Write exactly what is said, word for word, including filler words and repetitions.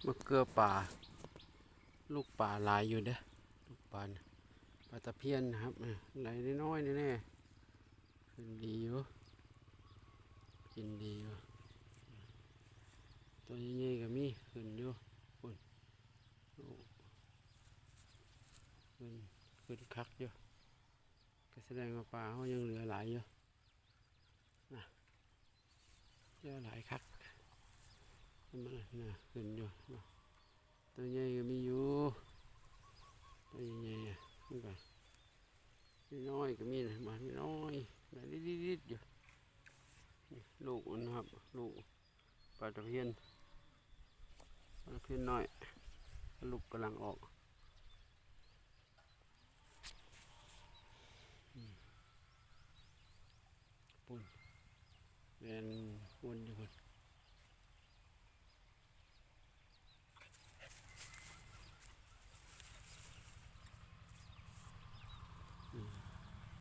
มะเกลือป่า ลูกป่าหลายอยู่เด้อ ลูกป่าน่ะ ปลาตะเพียนนะครับ อ่ะ ไหลน้อยๆแน่ๆ ขึ้นดีอยู่ กินดีอยู่ ตัวใหญ่ๆก็มี ขึ้นอยู่ พุ่น โอ้ ขึ้น ขึ้นคักอยู่ ก็แสดงว่าปลาเขายังเหลือหลายอยู่ นะ เหลือหลายคัก มันน่ะ ขึ้นอยู่ ตัวใหญ่ก็มีอยู่ ตัวใหญ่ๆอ่ะ มันก็ น้อยๆก็มีนะ มาน้อยๆ มานิดๆอยู่ ลูกมันนะครับ ลูกปลาตะเพียน ปลาตะเพียนน้อย ลูกกำลังออก อืม ปุ่น แล่นวนอยู่พุ่น